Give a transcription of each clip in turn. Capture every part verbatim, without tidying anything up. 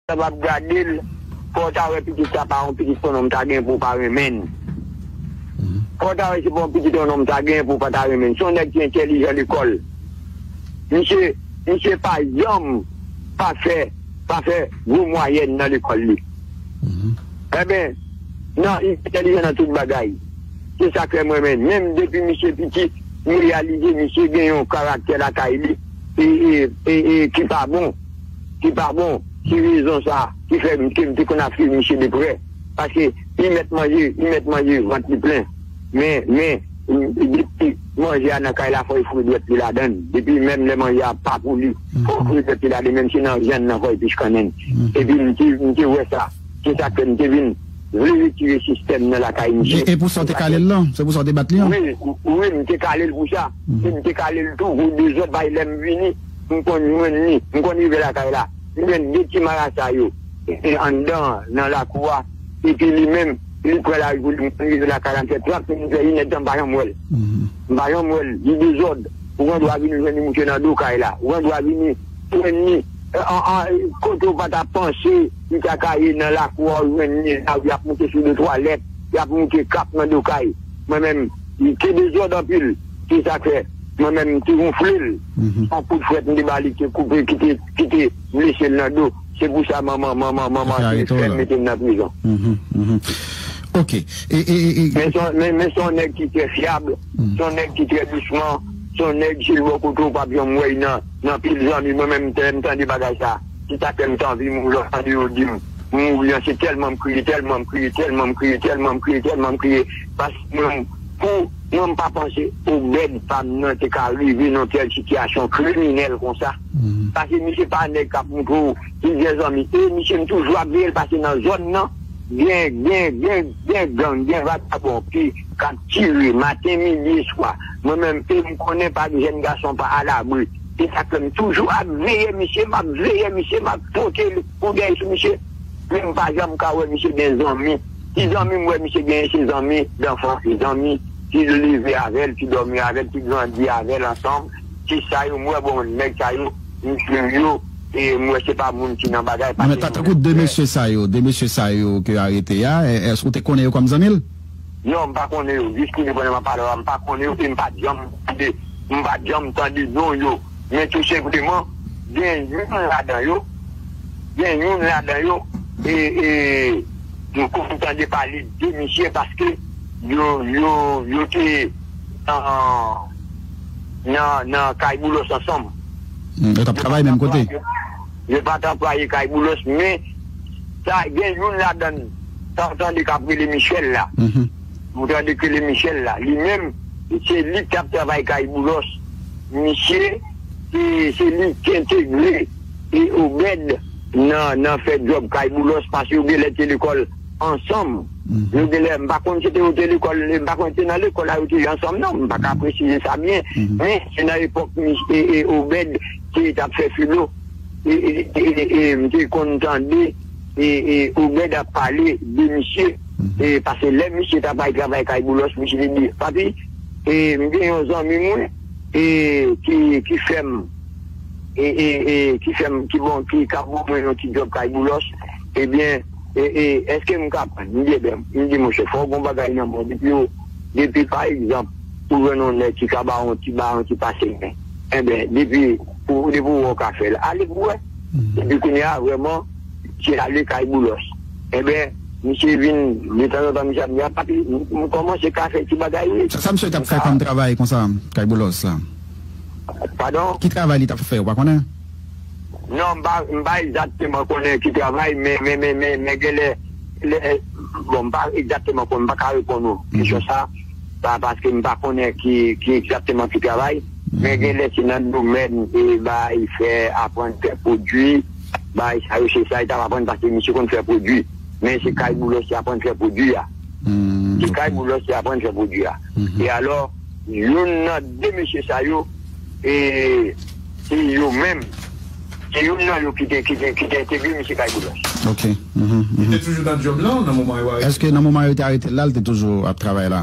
sa w ap gade l, fò w ta wè pitit sa pa yon pitit yon nonm ta gen pou w pa renmen l. Fò w ta wè se pa yon pitit yon nonm ta gen pou w pa ta renmen l. Se yon nèg ki entèlijan lekòl. Misye, misye pa janm pa fè, pa fè gwo mwayèn nan lekòl li. Enben, nan, li entèlijan nan tout bagay. Se sa k fè mwen menm, menm depi misye piti, m reyalize misye gen yon karaktè lakay li e, e, e, e ki pa bon, ki pa bon. Se rezon sa ki fè m, ke m te konn ap swiv misye de prè. Paske li mèt manje, li mèt manje, vant li plen. Men, men, depi manje a nan kay la, fò l foure dwèt li ladan l. Depi menm lè manje a pa pou li, fò l foure dwèt li ladan l, menm si nan vyann nan, fò l pich kannen l. Epi m te, m te wè sa. Se sa k fè m te vin vle retire sistèm nan lakay misye. E, e pou sa w te kale l lan? Se pou sa w te bat li an? Wi, wi, m te kale l pou sa. E m te kale l tou pou dezòd, bay lè m vini, m konn jwenn li, m konn rive lakay la. M jwenn de ti marasa yo, e anndan, nan lakou a. Epi li menm, li pran lari pou li, m konn rive lakay la, m fè trant minit, fè inèdtan, m pa janm wè l. M pa janm wè l, li dezòd. Ou gen dwa vini jwenn li mouche nan do kay la. Ou gen dwa vini jwenn li, e, an, an, kote w pa ta panse li ta ka ye nan lakou a, ou jwenn li nan lari, y ap moute sou de twalèt, y ap moute kap nan do kay. Mwen menm, li te dezòd anpil. Se sa k fè, mwen menm, m te wonfle l. Yon kout frèt m te ba li, te koupe, ki te, ki te blese l nan do. Se pou sa manman, manman, manman te fè mete m nan prizon. Ok. E, e, e, e, Men se yon, men, men se yon nèg ki trè fyab, se yon nèg ki trè dousman, se yon nèg, si l bò kote w, w p ap janm wè l nan, nan pil zanmi. Mwen menm, m te, m tande bagay sa. Se sa k fè m t anvi mouri lè w tande yo di m mouri an, se tèlman m kriye, tèlman m kriye, tèlman m kriye, tèlman m kriye, tèlman m kriye. Paske mwen, pou mwen, m pa panse Obed pa m nan te ka rive nan tèl sitiyasyon kriminèl konsa. Paske misye pa nèg k ap montre w plizyè zanmi. E misye, m toujou ap veye l, paske nan zòn nan, gen, gen, gen, gen gang, gen vagabon ki, k ap tire maten, midi e swa. Mwen menm, e m konnen pa gen jèn gason pa alabri. Se sa k fè m toujou ap veye misye, m ap veye misye, m ap pote koudèy sou misye. Men m pa janm ka wè misye gen zanmi. Ti zanmi m wè misye genyen, se zanmi danfans, se zanmi ki leve avè l, ki dòmi avè l, ki grandi avè l ansanm. Se sa yo, m wè, bon, nèg sa yo, m swiv yo, e m wè se pa moun ki nan bagay. Non, men ta, tankou de mesye sa yo, de mesye sa yo ke arete a, e, èske w te konnen yo kòm zanmi l? Non, m pa konnen yo. Jis kounye a, pandan m ap pale w la, m pa konnen yo, e m pa t janm tande, m pa t janm tande non yo. Men tou senpleman, gen youn ladan yo, gen youn ladan yo, e, e, m konn tande pale de misye paske yo, yo, yo te nan, nan, nan kay Boulos ansanm. Hmm, yo t ap travay menm kote? Yo pa t anplwaye kay Boulos, men sa, gen youn ladan, sa w tande k ap rele Michel la. Ou tande k rele Michel la. Li menm, se li k t ap travay kay Boulos. Misye, se, se li k entegre e Obed nan, nan fè djòb kay Boulos, paske yo genlè te lekòl ansanm. Yo genlè, m pa konn si te yo te lekòl, m pa konn si te nan lekòl la yo te ye ansanm, non, m pa ka presize sa byen. Men se nan epòk e, e Obed te, t ap fè filo. E, e, e, e, e, m te konn tande, e, e, Obed ap pale de misye, e, paske lè misye t ap al travay kay Boulos, misye te di, "Papi, e, m gen yon zanmi mwen, e, ki, ki fè m, e, e, e, ki fè m, ki bon, ki ka ban mwen yon ti djòb kay Boulos, ebyen, e, e, èske m ka pran?" M di, "Ebyen," m di, "monchè, fò w gen yon bagay nan men w, depi w, depi, pa egzanp, ou jwenn yon nèg ki ka ba w yon ti, ba w yon ti pase men. Enben, depi, pou, depi w wè w ka fè l, ale pou w wè." Epi kounye a, vrèman, misye ale kay Boulos. Enben, misye vin, detanzantan, misye ap di, "A, papi, m, m kòmanse ka fè ti bagay, wi." Sa, sa misye t ap fè kòm travay konsa, kay Boulos la? Padon? Ki travay li t ap fè, ou pa konnen? Non, m pa, m pa egzakteman konnen ki travay, men, men, men, men, men genlè, lè, bon, m pa egzakteman konnen, m pa ka reponn ou kesyon sa, pa, paske m pa konnen ki, ki egzakteman ki travay, men genlè se nan domèn, e, bay fè, aprann fè pwodui, bay sa yo, se sa li t ap aprann, paske misye konn fè pwodui. Men se kay Boulos li aprann fè pwodui a. Se kay Boulos li aprann fè pwodui a. E alò, youn nan de mesye sa yo, e, se yo menm, se youn nan yo ki te, ki te, ki te entegre misye kay Boulos. Ok. Li te toujou nan djòb la nan moman yo arete? Èske nan moman yo te arete l la, li te toujou ap travay la?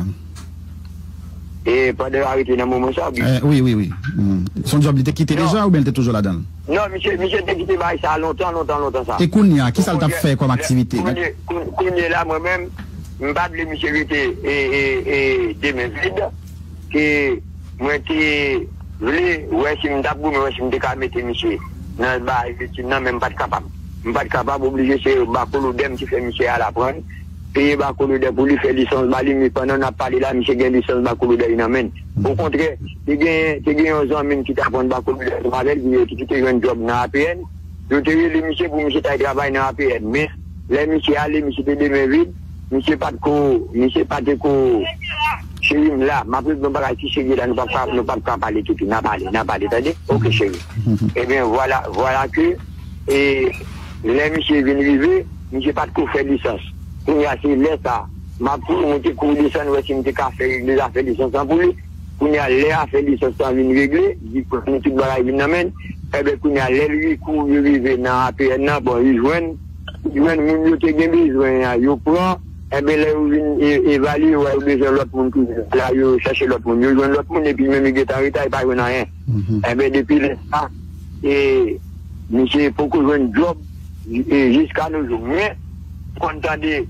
E pandan yo arete nan moman sa, wi. Eh, wi, wi, wi. Hmm. Se yon djòb li te kite deja oubyen li te toujou ladan l? Non, misye, misye te kite bagay sa lontan, lontan, lontan sa. E kounye a, ki sa l t ap fè kòm aktivite? Kounye, kounye, kounye la, mwen menm, m pa t vle misye rete e, e, e de men vid, ke mwen te vle wè si m t ap goumen, wè si m te ka mete misye nan bagay etid nan, men m pa t kapab. M pa t kapab, oblije se bakolodè m te fè misye al aprann. Peye bakolodè pou li, fè lisans ba li, men pandan n ap pale la, misye gen lisans bakolodè li nan men l. Okontrè, te gen, te gen yon zanmi m ki t ap aprann bakolodè ansanm avè l, ki, ki te jwenn djòb nan A P N. Yo te rele misye pou misye t al travay nan A P N. Men, lè misye ale, misye te de men vid, misye pa t ko, misye pa te ko, cheri m la, m ap regle yon bagay ki serye la, nou p ap ka, nou p ap ka pale toutou, n a pale, n a pale, tande? Oke, cheri. Ebyen, vwala, vwala ke, e, lè misye vin rive, misye pa t ko fè lisans. Kounye a, se lè sa, m ap tou monte kou desann, wè si m te ka fè regle zafè lisans lan pou li. Kounye a, lè afè lisans lan vin regle, diplòm li, tout bagay vin nan men l. Ebyen, kounye a, lè l ri-, kou yo rive nan A P N nan, bon, li jwenn, li jwenn moun yo te gen bezwen an, yo pran. Ebyen, lè yo vin e-, evalye, yo wè yo bezwen lòt moun toujou. La, yo chèche lòt moun. Yo jwenn lòt moun, epi menm li gentan reta, li pa jwenn anyen. Ebyen, depi lè sa, e, misye poko jwenn djòb, e, jiska no jou. Men, konn tande,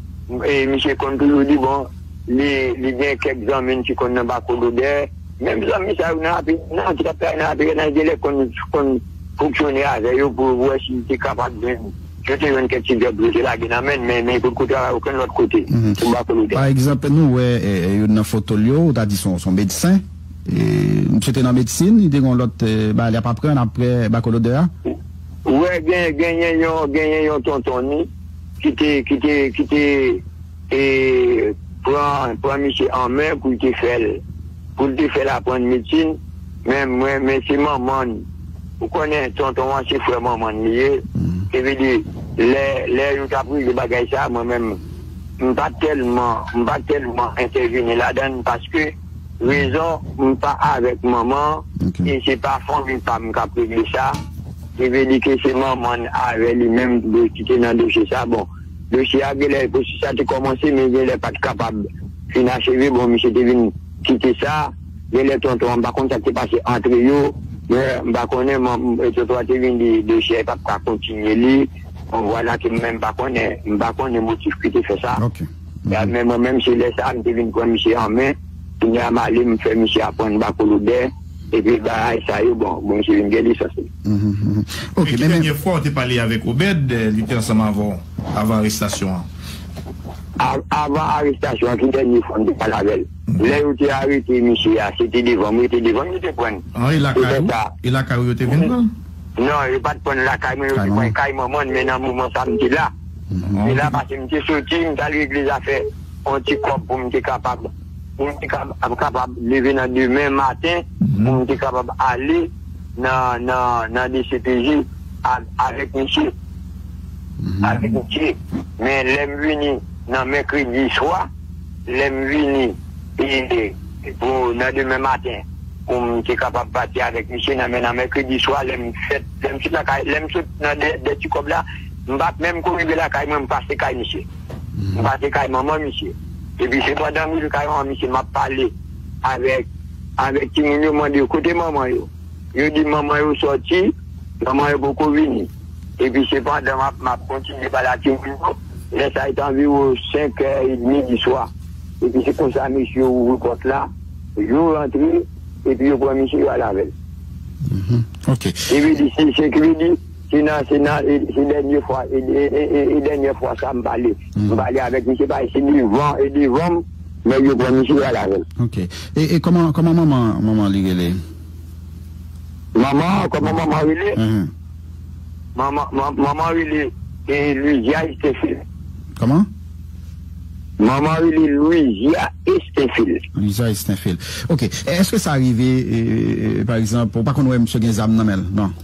e, misye konn toujou di, bon, li, li gen kèk zanmi l ki konn nan bakolodè. Menm zanmi sa yo nan A P N nan, ki t ap travay nan A P N nan, genlè konn, konn fonksyone avè yo pou wè si li te kapab jwenn, yo te jwenn kèk ti djòb yo te lage nan men l, men, men li potko travay okenn lòt kote pou bakolodè. Pa egzanp, nou wè, e, e, youn nan foto l yo, ou ta di se yon, se yon medsen. E, misye te nan medsin, li te gen yon lòt, e, bagay li ap aprann apre bakolodè a. Ou wè, gen, genyen yon, genyen yon tonton ni ki te, ki te, ki te, e, pran, pran misye an men pou l te fè l, pou l te fè l aprann medsin. Men mwen, men se manman l. Ou konnen, tonton an se frè manman l li ye. Se vle di, lè, lè yo t ap regle bagay sa, mwen menm, m pa tèlman, m pa tèlman entèvini ladan l, paske rezon, m pa avèk manman, e se pa fanmi pa m k ap regle sa. Se vle di ke se manman l avè li menm ki te nan dosye sa. Bon, dosye a genlè, pwosesi a te kòmanse, men genlè pa t kapab fin acheve. Bon, misye te vin kite sa. Genlè tonton an, m pa konn sa k te pase antre yo. Men m pa konnen, man, tonton an te vin di dosye a, li p ap ka kontinye li. Bon, vwala ke mwen menm m pa konnen, m pa konnen motif ki te fè sa. Men mwen menm, se lè sa a, m te vin pran misye an men. Kounye a, m ale, m fè misye aprann bakolodè. Epi bagay sa yo, bon, bon, misye vin gen lisans li. Mhm, mhm. Ok, men, men dènye fwa w te pale avèk Obed, eh, li te ansanm avè w avan arestasyon an? A-, avan arestasyon an, ki dènye fwa m te pale avè l? Lè yo te arete misye a, se te devan mwen, yo te devan m, yo te pran l. An, e lakay ou? E lakay ou yo te vin pran l? Non, yo pa t pran l lakay mwen, yo te pran l kay manman l, men nan moman sa a, m te la. M te la paske m te soti, m t al regle zafè yon ti kòb pou m te kapab, pou m te kab-, kapab leve nan demen maten, pou m te kapab ale nan, nan, nan D C P J a-, avèk misye. Avèk misye. Men lè m vini nan mèkredi swa, lè m vini, e, pou nan demen maten, pou m te kapab pati avèk misye nan, men nan mèkredi swa, lè m fèt, lè m sot lakay, lè m sot nan dè, dè ti kòb la, m pa t menm ko rive lakay mwen, m pase kay misye. M pase kay manman misye. Epi se pandan m rive kay manman misye, m ap pale avèk, avèk timoun yo, mande yo, kote manman yo? Yo di manman yo sòti, manman yo poko vini. Epi se pandan m ap, m ap kontinye pale ak timoun yo, lè sa a te anviwon senk è edmi di swa. Epi se konsa mesye yo ouvri pòt la, yo rantre, epi yo pran misye, yo al avè l. Mhm. Ok. Se vle di, se, se ki vle di, se nan, se nan, e, se dènye fwa, e, e, e, e, e dènye fwa sa m pale. M pale avèk misye, paske se devan, e devan m, nèg yo pran misye, yo al avè l. Ok. E, e kòman, kòman manman, manman li rele? Manman, kòman manman rele? Mhm. Manman, man-, manman rele, e, Louisia Estenfil. Kòman? Manman rele Louisia Estenfil. Louisia Estenfil. Ok. E, èske sa rive, e, e, pa egzanp, ou pa konn wè misye gen zam nan men l? Non.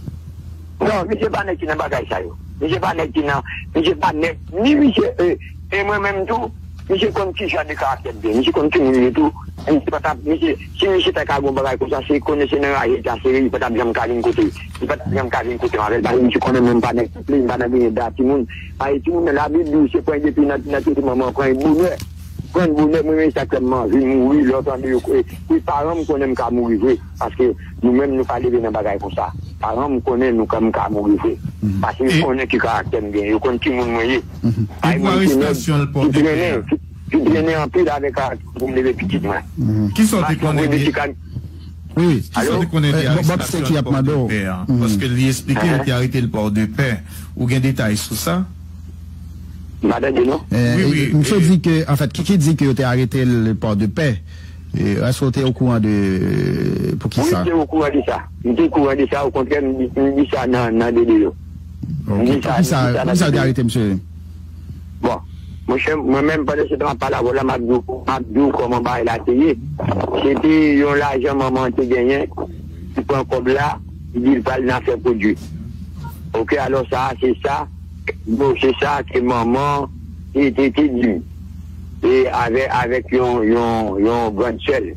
Non, misye pa nèg ki nan bagay sa yo. Misye pa nèg ki nan, misye pa nèg, ni misye, e, e mwen menm tou, misye konn ki jan de karaktè m ye. Misye konn ki moun m ye tou. Misye pa t ap, misye, si misye ta ka gen yon bagay konsa, se konnen se nan raje l ta sere, li pa t ap janm ka vin kote, li pa t ap janm ka vin kote m avè l. Paske misye konnen mwen m pa nèg ki vle, m pa nan benyen da timoun. Paske timoun nan Labib di w se pran depi nan, nan tete manman, pran bonè. pran bonè, mwen menm sa k fè m anvi mouri, lè w tande yo, e, e paran m konnen m ka mouri vre, paske nou menm nou pa leve nan bagay konsa. Paran m konnen nou ka, m ka mouri vre. Paske yo konnen ki karaktè m gen, yo konn ki moun mwen ye. Pa yon moun ki nèg ki trennen, ki, ki trennen anpil avèk karaktè pou m leve pitit mwen. Kisa w te konnen de, wi, kisa w te konnen de arestasyon l Pòdepè a? Paske li eksplike yo te arete l Pòdepè. Ou gen detay sou sa? M pa tande non. Wi, wi, misye di ke, anfèt, Kiki di ke yo te arete l Pòdepè. E, èske w te okouran de poukisa? Wi, m te okouran de sa. M te okouran de sa, okontrè, m di, m di sa nan, nan de de yo. Ok, poukisa, poukisa yo te arete misye? Bon, monchè, mwen menm, pandan se tan m ap pale avè w la, m ap di w, m ap di w kòman bagay la te ye. Se te yon lajan manman an te genyen, li pran kòb la, li di l pral nan afè pwodui. Ok, alò sa, se sa, bon, se sa ke manman te, te, te di m. E avè, avèk yon, yon, yon grann sè l.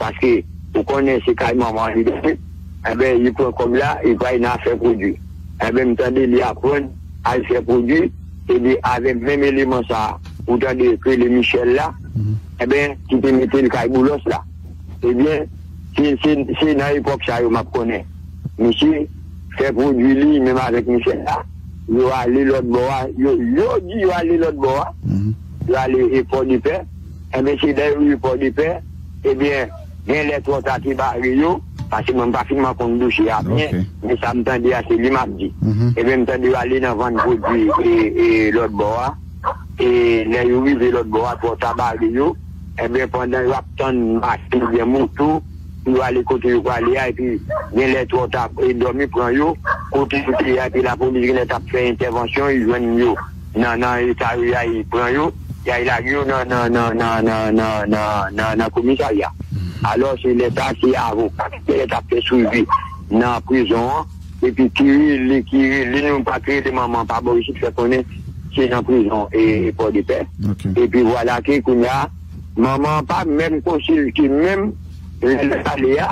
Paske, ou konnen se kay manman li dòmi. Enben, li pran kòb la, li pral nan afè pwodui. Enben, m tande li aprann al fè pwodui, epi avè menm eleman sa a, ou tande yo rele Michel la, enben, ki te mete l kay Boulos la. Ebyen, se, se, se nan epòk sa yo m ap konnen. Misye fè pwodui li menm avèk Michel la, yo ale lòt bò a, yo, yo di yo ale lòt bò a, yo ale e Pòdepè, enben, se lè yo rive Pòdepè, ebyen, gen lè twò ta te bare yo, paske mwen m pa finman konn dosye a byen, men sa m tande a, se li m ap di. Ebyen, m tande yo ale nan vann pwodui e, e lòt bò a, e lè yo rive lòt bò a, twò ta bare yo, enben, pandan yo ap tann machin oubyen moto, pou yo ale kote yo prale a, epi gen lè twò ta, e dòmi pran yo, kote yo te ye a, epi lapolis gen lè t ap fè entèvansyon, yo jwenn yo nan, nan eta yo ye a, yo pran yo, y al lage yo nan, nan, nan, nan komisarya. Alò, se lè sa, se avoka ki te t ap fè swivi nan prizon an, epi ki rele, ki rele nou, pa ki rele manman an pa bò isit, fè konnen se nan prizon e, e Pòdepè. Epi vwala ke kounye a, manman an pa menm konsilte menm, lè l ale a,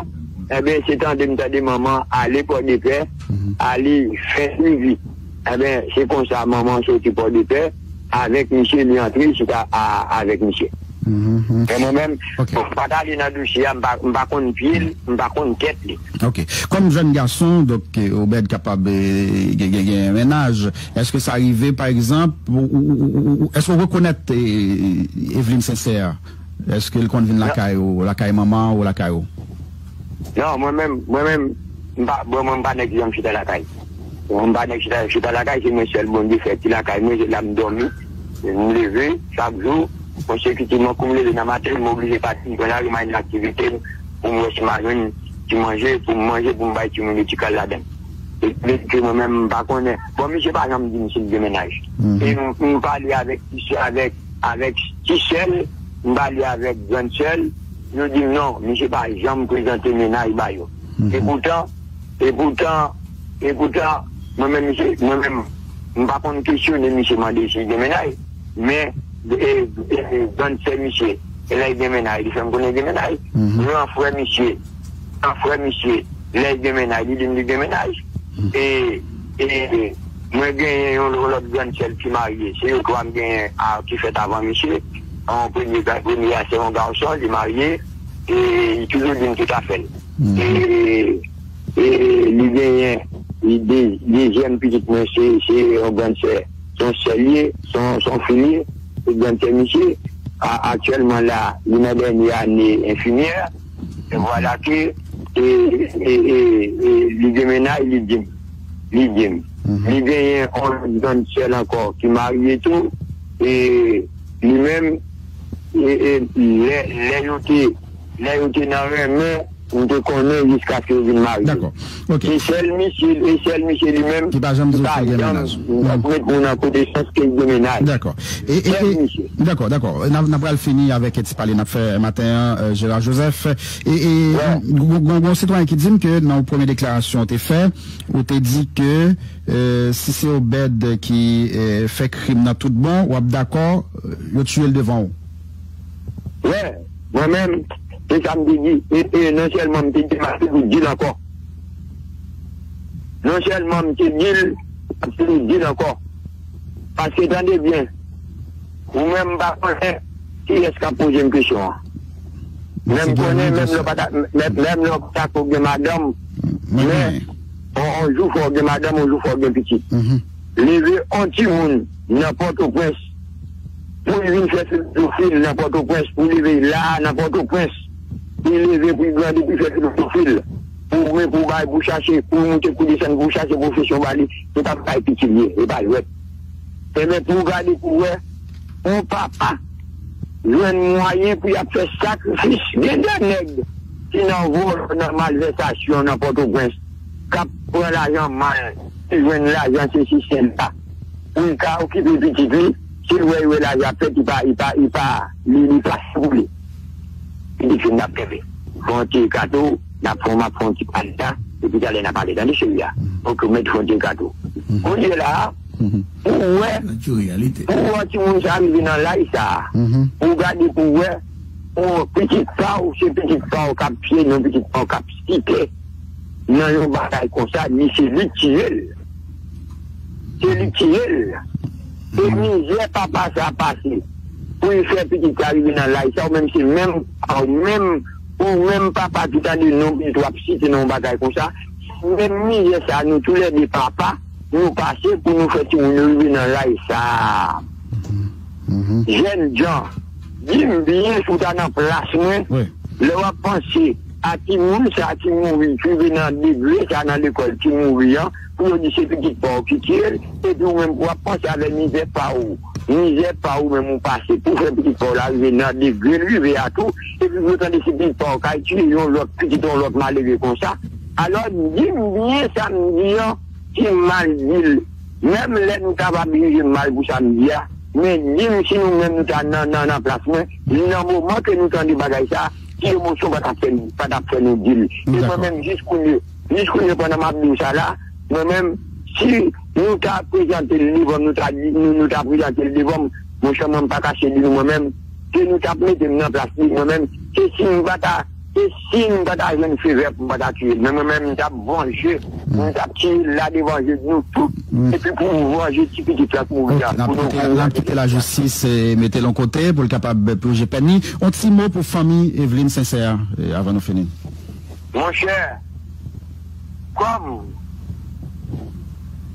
enben, se tande m tande manman ale Pòdepè, ale fè swivi. Enben, se konsa manman soti Pòdepè, avèk misye, li antre chita a, avèk misye. Men mwen menm, bon, m pa t ale nan dosye a, m pa, m pa konn pye l, m pa konn tèt li. Ok. Kòm jèn gason, donk, eh, Obed kapab, eh, gen, gen, gen mennaj, èske sa rive, pa egzanp, ou, ou, ou, ou, ou, èske w rekonèt, eh, Eveline Sincère? Èske l konn vin lakay ou, lakay manman ou, lakay ou? Non, mwen menm, mwen menm, m pa, bon, mwen m pa nèg ki janm chita lakay. Mwen m pa nèg chita, chita lakay, se mwen sèl Bondye fè ki lakay mwen, se la m dòmi, m leve, chak jou, konsekitivman, kou m leve nan maten, m oblije pati, m pran lari, m al nan aktivite m, pou m wè si m a jwenn ti manje, pou m manje, pou m bay timoun yo ti kal ladan. E, e ke mwen menm, m pa konnen. Bon, misye pa janm di m si l gen mennaj. E m, m pale avèk ti sè, avèk, avèk ti sè l, m pale avèk grann sè l, yo di m non, misye pa janm prezante mennaj ba yo. E poutan, e poutan, e poutan, mwen menm, misye, mwen menm, m pa konn kesyone misye mande si l gen mennaj, men, e, e, e, grann sè misye, e lè l gen mennaj, li fè m konnen l gen mennaj. Gran frè misye, gran frè misye, lè l gen mennaj, li di m li gen mennaj. E, e, mwen genyen yon lòt grann sè l ki marye. Se yo twa m genyen a, ki fèt avan misye. Yon premye, premye a se yon gason, li marye. E li toujou di m tout afè l. E, e li genyen, li de, dezyèm pitit mwen, se, se yon grann sè. Se yon sè l ye, se yon, se yon fi l ye, se grann sè misye. A, aktyèlman la, li nan dènye ane enfimyè. E vwala ke, e, e, e, e, li gen mennaj, li di m. Li di m. Li genyen yon lòt grann sè l ankò ki marye tou. E li menm, e, e, lè, lè yo te, lè yo te nan renmen, m te konnen jiskaske yo vin marye. Dakò. Ok. E sèl misye, e sèl misye li menm ki pa janm di l gen mennaj. Ki pa janm met moun an konesans ke l gen mennaj. Dakò. E, e, sèl misye. Dakò, dakò. N a, n a pral fini avèk ti pale n ap fè maten an, euh, Gérard Joseph. E, e, gon, gon, gon sitwayen ki di m ke nan yon premye deklarasyon w te fè, ou te di ke, euh, si se Obed ki, euh, fè krim nan tout bon, w ap dakò, euh, yo tiye l devan w. Wè, mwen menm, se sa m te di. E, e non sèlman m te di l, m ap toujou di l ankò. Non sèlman m te di l, m ap toujou di l ankò. Paske tande byen, ou menm m pa konnen, kiyès k ap poze m kesyon an? Men m konnen, menm lè w pa ta, menm, menm lè w pa ta ko gen madanm, men on, on jou fò w gen madanm, on jou fò w gen pitit. Leve on timoun nan Pòtoprens pou l vin fè filozofil nan Pòtoprens, pou l leve la a nan Pòtoprens, pou l leve, pou l grandi, pou l fè filozofil, pou, men pou bay, pou chache, pou moute, pou desann, pou chache pwofesyon ba li, se pa bay pitit li ye, e pa jwèt. Enben, pou w gade pou w wè, yon papa jwenn mwayen pou y ap fè sakrifis. Gen de nèg ki nan vòlò, nan malvèsasyon, nan Pòtoprens, k ap pran lajan mal, ki jwenn lajan sesi sela, pou l ka okipe pitit li, se wè, wè lajan ap fèt, li pa, li pa, li pa, li, li pa sou li. Pitit fi m n ap kenbe. Fè yon ti kato, n ap fè, m ap fè yon ti pale la, epi talè n a pale. Tande cheri a. Oke, mèt fè yon ti kato. Kounye la a, pou w wè, pou w wè timoun sa a rive nan laj sa a, pou w gade pou w wè, yon pitit pa w, se pitit pa w k ap pye, non pitit pa w k ap site nan yon bagay konsa, ni se li k tiye l. Se li k tiye l. E mizè papa sa a pase pou l fè pitit sa a rive nan laj sa a, ou menm se menm, ou menm, ou menm papa ki tande non pitit w ap site nan yon bagay konsa, se menm mizè sa a nou toulède papa nou pase pou nou fè timoun yo rive nan laj sa a. Jèn jan, di m byen si w ta nan plas mwen, lè w ap panse a timoun sa a ki mouri, ki rive nan degre sa a nan lekòl, ki mouri an, pou yo di se pitit pa w ki tiye l, epi ou menm pou w ap panse avèk mizè pa w, mizè pa w menm ou pase pou fè pitit pa w la rive nan degre l rive a tou, epi pou yo tande se pitit pa w k al tiye yon lòt pitit yon lòt malere konsa. Alò, di m byen sa m di an, ki mal di l. Menm lè nou ta va blije mal pou sa m di a, men di m si nou menm nou ta nan, nan, nan plas mwen, nan moman ke nou tande bagay sa, ki emosyon pa t ap fè, pa t ap fè nou di l. E mwen menm, jis kounye, jis kounye pandan m ap di w sa la, mwen menm, si nou ta prezante l devan m, nou ta di, nou, nou ta prezante l devan m, monchè, mwen m pa kache di nou mwen menm, ke nou t ap mete m nan plas li, mwen menm, se si m pa ta, se si m pa ta jwenn favè pou m pa ta tiye l. Men mwen menm, m t ap vanje, m t ap tiye l la devan je nou tout, epi pou vanje ti pitit la k mouri a, pou nou vanje. N ap kite lajistis, eh, mete l yon kote pou l kapab ploje pèn li. Yon ti mo pou fanmi Evelyne Sincère, eh, avan nou fini. Monchè, kòm,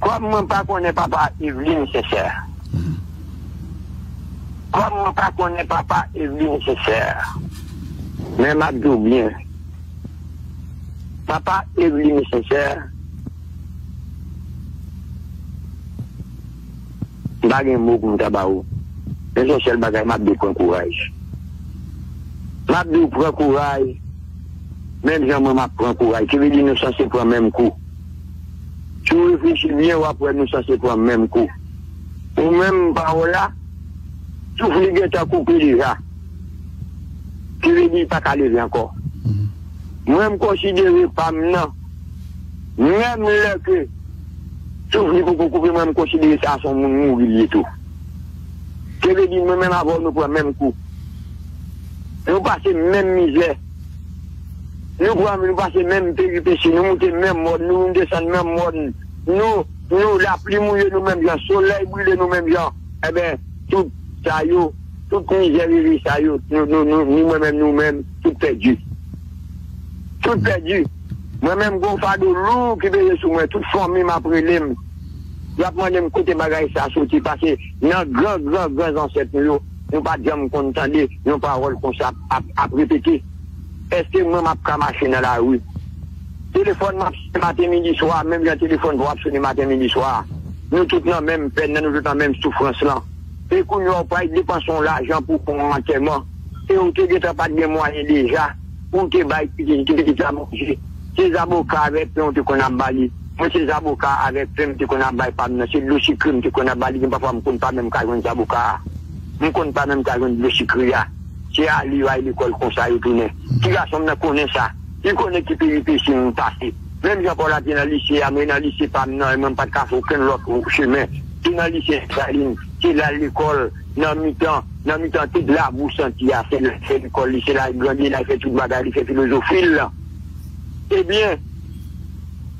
kòm mwen pa konnen papa Evelyne Sincère, kòm mwen pa konnen papa Evelyne Sincère, men m ap di w byen, papa Evelyne Sincère, m pa gen mo pou m ta ba ou. Men se yon sèl bagay, m ap di w pran kouraj. M ap di w pran kouraj, menm jan mwen m ap pran kouraj. Ki vle di nou sanse pran menm kou. Si w reflechi byen, w ap wè nou sanse pran menm kou. Ou menm pa w la, souf li gentan koupe deja. Ki vle di li pa ka leve ankò. Mwen, m konsidere pa m nan, menm lè ke souf li poko koupe, mwen, m konsidere sa se yon moun mouri li ye tou. Ki vle di, mwen menm avè w, nou pran menm kou. Nou pase menm mizè. Nou pran, nou pase menm peripesi. Nou moute menm mòn, nou desann menm mòn. Nou, nou, lapli mouye nou menm jan, solèy brile nou menm jan. Enben, tout sa yo, tout mizè reve sa yo, nou, nou, nou, ni mwen menm, nou menm, tout pèdi. Tout pèdi. Mwen menm, gon fado lou ki peze sou mwen. Tout fanmi m ap rele m. Y ap mande m kote bagay sa soti, paske nan gran, gran, gran zansèt nou yo, nou pa t janm konn tande yon pawòl konsa ap, ap, ap repete. Èske mwen m ap ka mache nan lari? Telefòn m ap sone maten, midi, swa, menm jan telefòn pa w ap sone maten, midi, swa. Nou tout nan menm pèn nan, nou tout nan menm soufrans lan. E kounye a, w pral depanse yon lajan pou fè yon antèman. E ou te gentan pa t gen mwayen deja pou w te bay pitit, ti pitit la manje. Se zaboka avèk pen w te konn ap ba li. Mwen, se zaboka avèk pen m te konn ap bay pa m nan. Se dlo sikre m te konn ap ba li. Gen pafwa, m konn pa menm ka jwenn zaboka a. M konn pa menm ka jwenn dlo sikre a. Se ale yo al lekòl konsa yo tounen. Ti gason m nan konnen sa. Li konnen ki peripesi m pase. Menm jan Paula te nan lise a, mwen nan lise pa m nan, e mwen m pa t ka fè okenn lòt chemen. Se nan lise Desalin, se la l lekòl, nan mitan, nan mitan tout labou santi a, se la l fè lekòl li, se la l grandi, la l fè tout bagay, li fè filozofi l lan. Ebyen,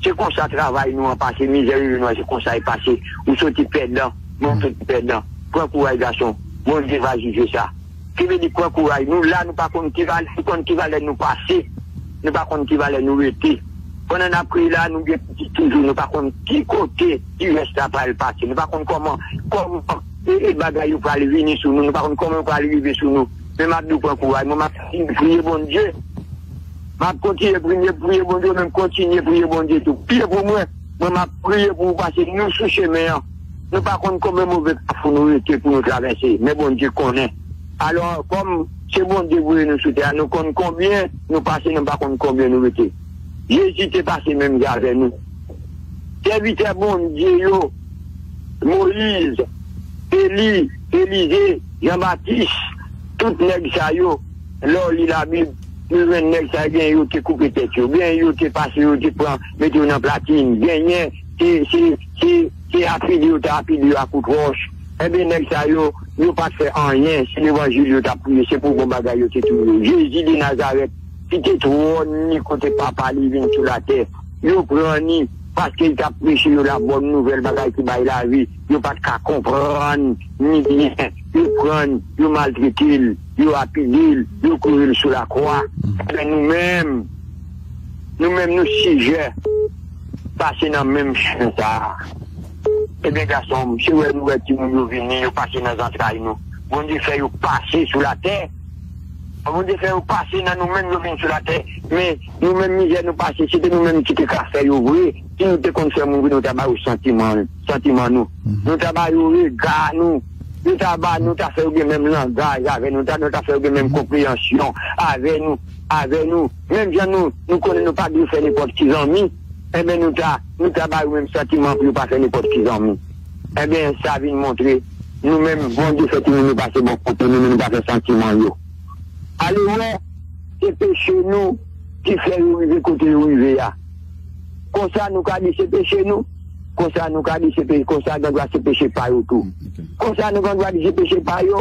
se konsa travay nou an pase, mizè rive nou an, se konsa l pase. Ou soti pèdan, mwen m soti pèdan. Pran kouraj gason, Bondye va jije sa. Li vle di pran kouraj. Nou la, nou pa konn ki valè, nou konn ki valè nou pase. Nou pa konn ki valè nou rete. Pandan n ap kriye la, nou gen pitit toujou. Nou pa konn ki kote ki rès la pral pase. Nou pa konn kòman, kòman e, e bagay yo pral vini sou nou. Nou pa konn kòman yo pral rive sou nou. Men m ap di w pran kouraj. Mwen, m ap kontinye priye Bondye. M ap kontinye priye, priye Bondye, men kontinye priye Bondye tou. Priye pou mwen. Mwen, m ap priye pou ou pase nou sou chemen an. Nou pa konn konbyen move kafou nou rete pou nou travèse, men Bondye konnen. Alò, kòm se Bondye voye nou sou tè a, nou konn konbyen nou pase, nou pa konn konbyen nou rete. Jezi te pase menm jan avè nou. Sèvitè Bondye yo, Moyiz, Eli, Elize, Jan Batis, tout nèg sa yo, lè w li Labib, nou jwenn nèg sa yo, gen yo te koupe tèt yo, gen yo te pase yo, te pran, mete yo nan platin, genyen, se, se, se, se apide yo te apide yo ak kout wòch. Enben, nèg sa yo, yo pa t fè anyen, se levanjil yo t ap priye, se pou bon bagay yo te touye yo. Jezi de Nazarèt, kite twòn li kote papa li vin sou latè. Yo pran li, paske li t ap preche yo la bòn nouvèl bagay ki bay lavi. Yo pa t ka konprann ni byen. Yo pran l, yo maltrete l, yo apile l, yo kouri l sou lakwa. Enben, nou menm, nou menm, nou sijè pase nan menm chemen sa a. Ebyen, gason m, se wè nou wè timoun yo vini, yo pase nan zantray nou. Bondye fè yo pase sou latè. Bondye fè yo pase nan nou menm, yo vin sou latè. Men, nou menm, mizè nou pase, se te nou menm ki te ka fè yo vre. Si nou te konn fè moun vre, nou ta ba yo santiman, santiman nou. Nou ta ba yo rega nou. Nou ta ba, nou ta fè yo gen menm langaj avè nou, ta, nou ta fè yo gen menm konpreyansyon avè nou, avè nou. Menm jan nou, nou konnen nou pa dwe fè nenpòt ki zanmi, enben, nou ta, nou ta ba yo menm santiman pou yo pa fè nenpòt ki zanmi. Enben, sa vin montre, nou menm, Bondye fè timoun nou pase bò kote nou, men nou pa fè santiman yo. Ale wè, se peche nou ki fè yo rive kote yo rive a. Konsa, nou ka di se peche nou. Konsa, nou ka di se peche, konsa, gen dwa se peche pa yo tou. Konsa, nou gen dwa di se peche pa yo.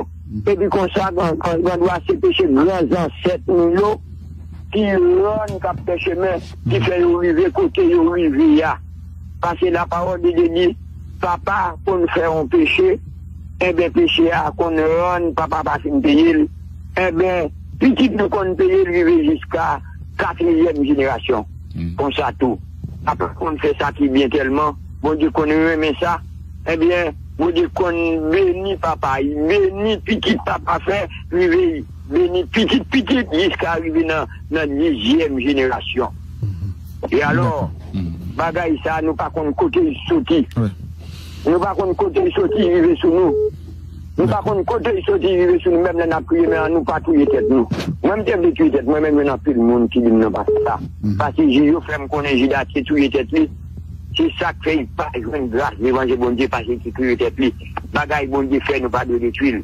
Epi konsa, gen, gen, gen dwa se peche gran zansèt nou yo ki rann k ap fè chemen, ki fè yo rive kote yo rive a. Paske lapawòl de Dye di, papa konn fè yon peche, enben, peche a konn rann papa pa fin peye l. Enben, pitit nou konn peye l rive jiska katriyèm jenerasyon. Konsa tou, papa konn fè sa ki byen tèlman, Bondye konn renmen sa. Ebyen, Bondye konn beni papa, beni pitit papa fè, rive beni pitit pitit, jiska rive nan, nan dizyèm jenerasyon. E alò, bagay sa, nou pa konn kote l soti. Nou pa konn kote l soti rive sou nou. Nou pa konn kote l soti rive sou nou, menm lè n ap kriye, men an nou pa touye tèt nou. Mwen, m te vle touye tèt mwen, men m jwenn anpil moun ki di m non, pa fè sa. Paske Jezi yo fè m konnen Jidas te touye tèt li. Se sa k fè li pa jwenn gras devan je Bondye, paske li te touye tèt li. Bagay Bondye fè, nou pa dwe detwi l.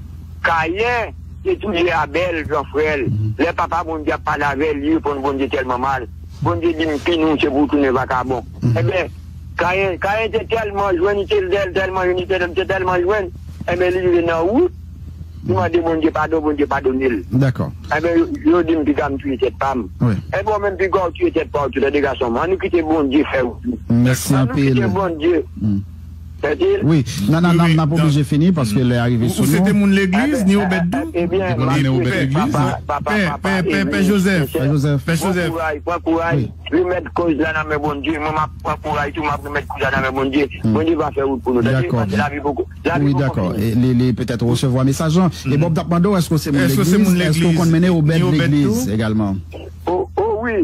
Kayen te touye Abèl, gran frè l. Lè papa Bondye ap pale avè l, li reponn Bondye tèlman mal. Bondye di m, "Pini w, se pou w tounen vakabon." Enben, Kayen, Kayen te tèlman jwenn, li te tèl-, tèlman jwenn, li te, te tèlman jwenn. Enben, li rive nan wout, li mande Bondye padon, Bondye padone l. Dakò. Enben, yo, yo di m, "Piga m touye tèt pa m." Wi. Enben, ou menm, piga w touye tèt pa w tou, tande gason m. Ann nou kite Bondye fè wout li. Mèsi anpil. Ann nou kite Bondye. Wi, nan, nan, nan, n ap oblije fini paske lè a rive sou nou. Ou se te moun legliz, ni Obèd tou? Ebyen, Obèd legliz. Pè, pè, pè, pè Joseph. Pè Joseph. Pè Joseph. Pran kouraj, pran kouraj. Remèt koz la nan men Bondye. Mwen, m ap pran kouraj tou, m ap remèt koz la nan men Bondye. Bondye va fè wout pou nou. Tande, paske lavi poko, lavi poko fini. Wi, dakò. E li, li petèt resevwa mesaj lan. E Bob t ap mande w, èske w se moun legliz? Èske w konn mennen Obèd legliz egalman? O, o wi.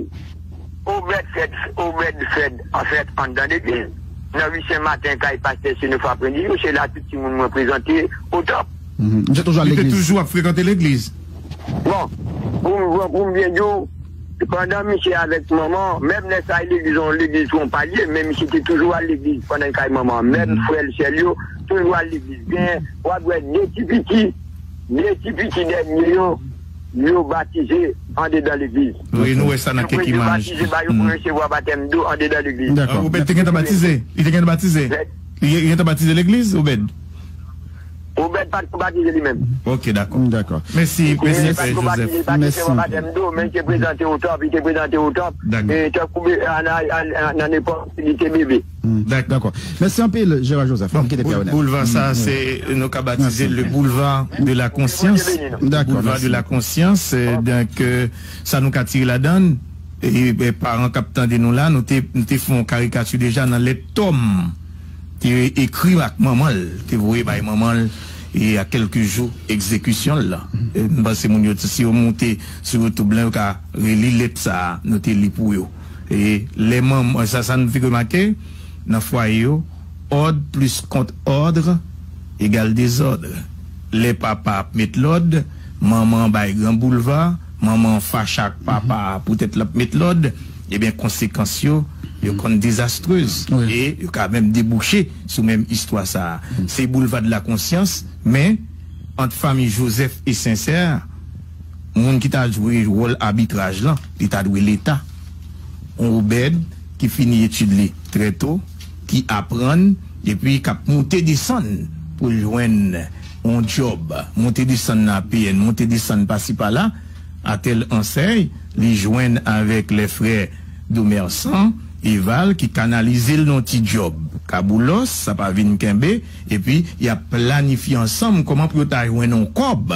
Obèd fèt, Obèd fèt, anfèt, anndan legliz. Nan ri Sen Maten, kay pastè Senofwa Prendi yo, se la tout timoun mwen prezante o tanp. Misye toujou al legliz. Li te toujou ap frekante legliz. Bon, pou m, pou m byen di w, pandan misye avèk manman, menm lè sa legliz, yon legliz Twonpalye, men misye te toujou al legliz pandan l kay manman. Menm frè l, sè l yo, toujou al legliz. Gen, w ap wè de ti piti, de ti piti dènye yo, yo batize andedan legliz. Wi, nou wè sa nan kèk imaj. Yo batize, ba yo pou resevwa batèm dlo andedan legliz. Dakò. Obèd te gentan batize? Li te gentan batize? Li, li gentan batize legliz, Obèd? Obed pa t ko batize li menm. Ok, dakò. Dakò. Mèsi, mèsi, Frè Joseph. Mèsi. Li te prezante o top, li te prezante o top. Dakò. E tankou nan epòk li te bebe. Dakò. Mèsi anpil, Gérard Joseph. Bon, boulva sa, se, nou ka batize le boulevard de la conscience. Boulevard de la conscience. Donk, sa nou ka tire ladan l, e, e paran k ap tande nou la, nou te, nou te fè yon karikati deja nan lèt Tòm te ekri ak manman l, te voye bay manman l, e a kèlke jou egzekisyon l lan. E m panse moun yo, si yo moute sou YouTube lan, yo ka reli lèt sa a, nou te li pou yo. E lè manman, sa, sa nou te remake, nan fwaye yo, òd plis kont òd egal dezòd. Lè papa ap met lòd, manman bay gran boulva, manman fache ak papa poutèt l ap met lòd, ebyen konsekans yo, yo konn dezastrez. E yo ka menm debouche sou menm istwa sa a. Se boulevard de la conscience, men ant fanmi Joseph e Sincère, moun ki ta jwe wòl abitraj lan, li ta dwe Leta. Yon Obed ki fini etid li trè to, ki aprann, epi k ap moute desann pou l jwenn yon djòb, moute desann nan A P N, moute desann pasi pala, atèl ansèy, li jwenn avèk lè frè Domersan Eval ki kanalize l nan ti djòb. Kaboulos, sa pa vin kenbe, epi y ap planifye ansanm kòman pou yo ta jwenn yon kòb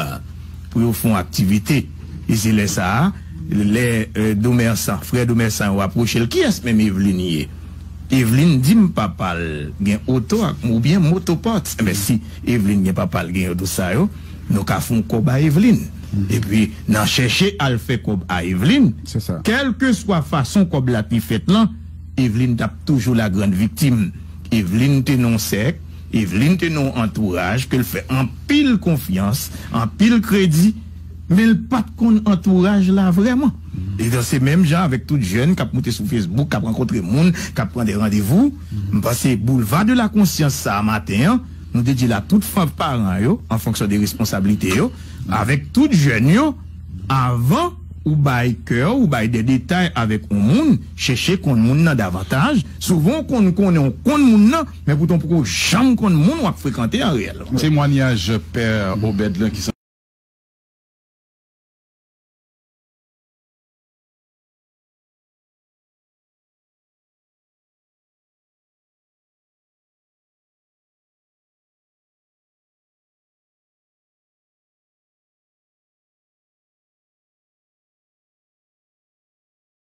pou yo fè yon aktivite. E se lè sa a, lè Domersan, frè Domersan yo apwoche l, kiyès menm Evelyn ye? Evelyn di m papa l gen oto ak oubyen moto parts. Enben, si Evelyn gen papa l gen oto sa yo, nou ka fè yon kòb a Evelyn. Epi, nan chèche al fè kòb a Evelyn, kèlkeswa fason kòb la te fèt lan, Evelyn t ap toujou la grande victime. Evelyn te nan yon sèk, Evelyn te nan yon antouraj ke l fè anpil konfyans, anpil kredi, men l pa t konn antouraj la vrèman. E dan se menm jan avèk tout jèn k ap moute sou Facebook, k ap rankontre moun, k ap pran de randevou. M panse boulevard de la conscience sa a maten an, nou te di l a tout fanm paran yo, an fonksyon de responsablite yo, avèk tout jèn yo, avan ou bay kè w, ou bay de detay avèk yon moun, chèche konn moun nan davantaj. Souvan w konn konnen w konn moun nan, men poutan w poko janm konn moun w ap frekante an reyèlman. Temwanyaj Pè Obed lan ki